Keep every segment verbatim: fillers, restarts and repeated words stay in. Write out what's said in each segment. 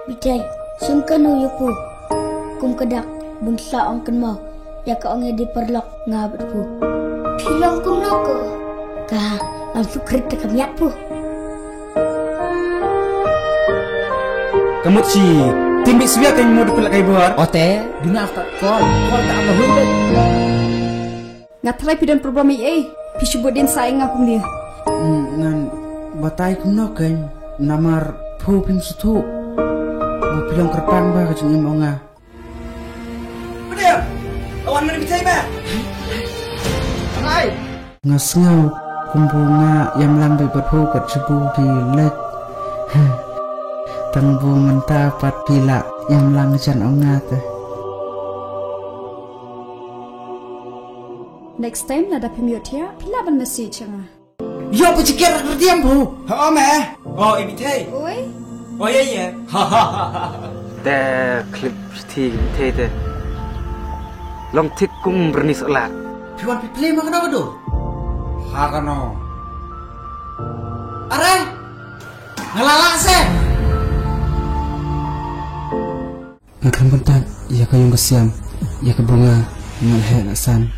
Phi te, shim kano ïa phi? Kum ka dak bun sla ong kynmaw, ïa ka ong ïa dei paralok nga bad phi. Phi long kumno ko? Ka lam sukrit te ka miat phi. Ka mut shi, tim bi swiak kan mut phi la kai bor. Ote, duna after call, call ta ma hun. Nga tharai phi don problem ei ei, phi shu bud dien sa ïa nga kumne. Hmm, ngan batai kumno kan, namar phi phim sngewthuh. Ba phi long kyrpang ba ka jingim ong nga. Pdiang, awan mane bitai ba. Hai. Nga sngew kumba nga ïam lang bad phi kat shu phi lek. Tang ba mynta pat phi la ïam lang jan ong nga te. Next time lada phim ïohthiah, phi lah ban message ïa nga. Ïoh phi jingker rdiam phi. Ha, me. Oh, i bithei. Oi. Oh, ye, ye. Te khlip shithi bithei te. Long thik kum byrni sohlat. Phi wan phi play ma kano kano? Ha kano? Are? Nga la lah se. Nga khlem kyntait ïa ka ïung ka siam, ïa kaba nga la heh la san.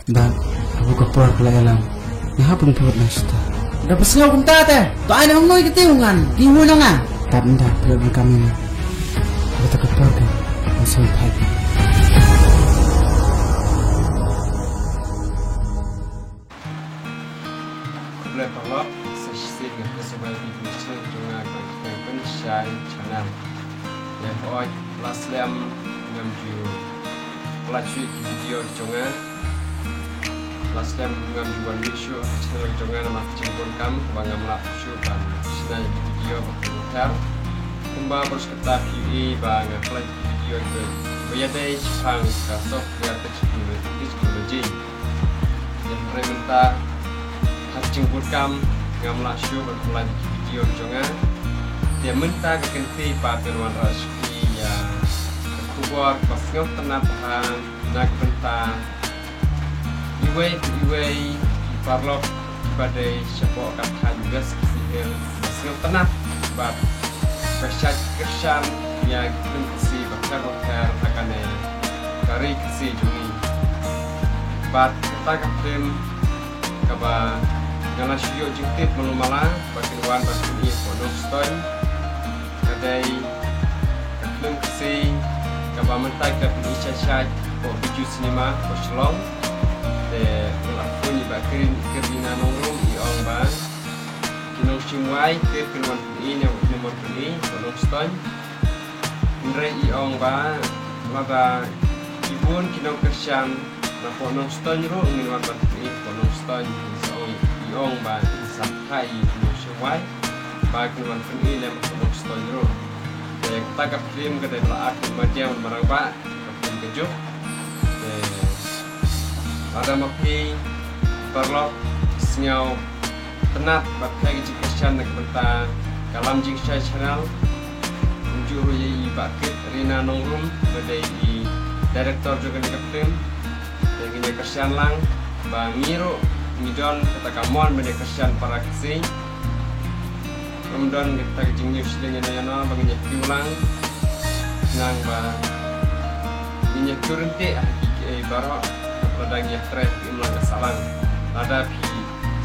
Bad haba ka por ka la ïalam, nga hap ban pynbeit lang shuh. Da ba sngew kumta te, to ai na ngan ngoi kti u ngan, ki ngoi na nga. Tad ynda phi la donkam ïa nga, haba ta ka por ka, ngan sa wan phai. Khublei paralok, sa shisien nga pdiang sngewbha ïa phi ki nongshong jong nga ka Pynshai Channel. Ïa hooid la slem ngam ju pynlait shuh ki video jong nga. La slem ngam ju wan mih shuh ha channel jong nga namar ka jingbun kam ba ngam lah shuh ban shna ïa ki video ba kynthar. Kumba ba shu kata phi ïohi ba nga pynlait ki video ba ïadei shaphang ka software technology. Ïa hynrei mynta ha ka jingbun kam ngam lah shuh ban pynlait ki video jong nga. Te mynta ka kynti pat ngan wanrah sha phi ïa ka khubor ba sngewtynnat bha na ka bynta iwei pa iwei i paralok ba dei shapoh ka thaiñ West Khasi Hills ba sngewtynnat bad ba shait kyrshan ïa ki film Khasi bapher bapher ha kane ka ri Khasi jong ngi. Bad kata ka film kaba nga la shu ïoh jingtip malu mala ba kin wan ban pyni hapoh Nongstoiñ. Ka dei ka film Khasi kaba mynta ki la pyni shai shai hapoh Bijou Cinema hapoh Shillong. Te nga la phone ïa i Bah Kyrina Nongrum, i ong ba ki nongshim wai te kin wan pyni ne kin wan pyni hapoh Nongstoiñ. Hynrei i ong ba lada ki bun ki nongkyrshan na hapoh Nongstoiñ ruh ngin wan ban pyni hapoh Nongstoiñ. Sa ong i ong ba sa thait i nongshim wai ba kin wan pyni lem hapoh Nongstoiñ ruh. Te kata ka film ka dei ba la act u Madiang Marang Bah, ka film ka juk. Te lada ma phi paralok sngewtynnat bad phi ka jingkyrshan na ka bynta ka Lam Jingshai Channel, kumjuh ruh ïa i Bah Kyrina Nongrum ba dei i director jong kane ka film. Te ngin ïa kyrshan lang ba ngi ruh ngi don kata ka mon ban ïa kyrshan para Khasi. Ngam don kata ka jingñiew shilliang ïano ïano ba ngin ïa kiew lang. Nang ba ngin ïa kiew ryntih ha kiei baroh. Lada ngi ïa trei im lang ka sahlang. Lada phi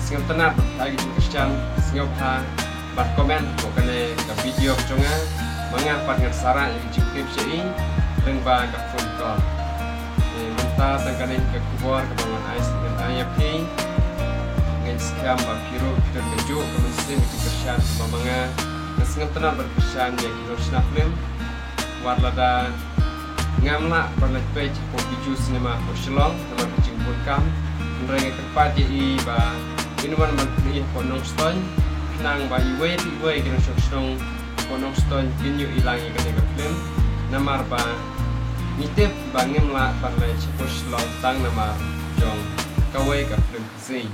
sngewtynnat ha ka jingkyrshan, sngewbha ban comment hapoh kane ka video ka jong nga. Ma nga pat ngan sa rah ïa ka jingtip sha i lyngba ka phone call. Te mynta tang kane ka khubor kaba ngan ai, ngan ai ïa phi. Nga ngeit skhem ba phi ruh phi don kajuh ka mynsiem ka jingkyrshan kaba ma nga. Nga sngewtynnat ban kyrshan ïa ki nongshna film. Wat lada ngam lah ban leit peit hapoh Bijou Cinema hapoh Shillong namar ka jingbun kam, hynrei nga kyrpad ïa i ba in wan ban pyni hapoh Nongstoiñ, khnang ba iwei pa iwei ki nongshong shnong hapoh Nongstoiñ kin ïohi lang ïa kane ka film. Namar ba ngi tip ba ngim lah ban leit shapoh Shillong tang namar jong kawei ka film Khasi.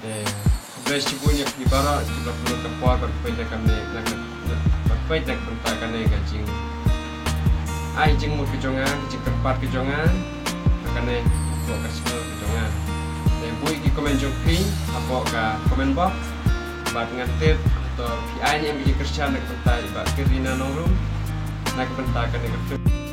Te khublei shibun ïa phi baroh kiba pynlut ka por ban peit na kane, na ka, na, ban peit na ka bynta kane ka jing, ai jingmut ka jong nga, ka jingkyrpad ka jong nga ha kane hapoh ka channel ka jong nga. Te buh ïa ki comment jong phi hapoh ka comment box. Bad ngan tip hato phi ai ne em ka jingkyrshan na ka bynta i Bah Kyrina Nongrum. Na ka bynta kane ka film.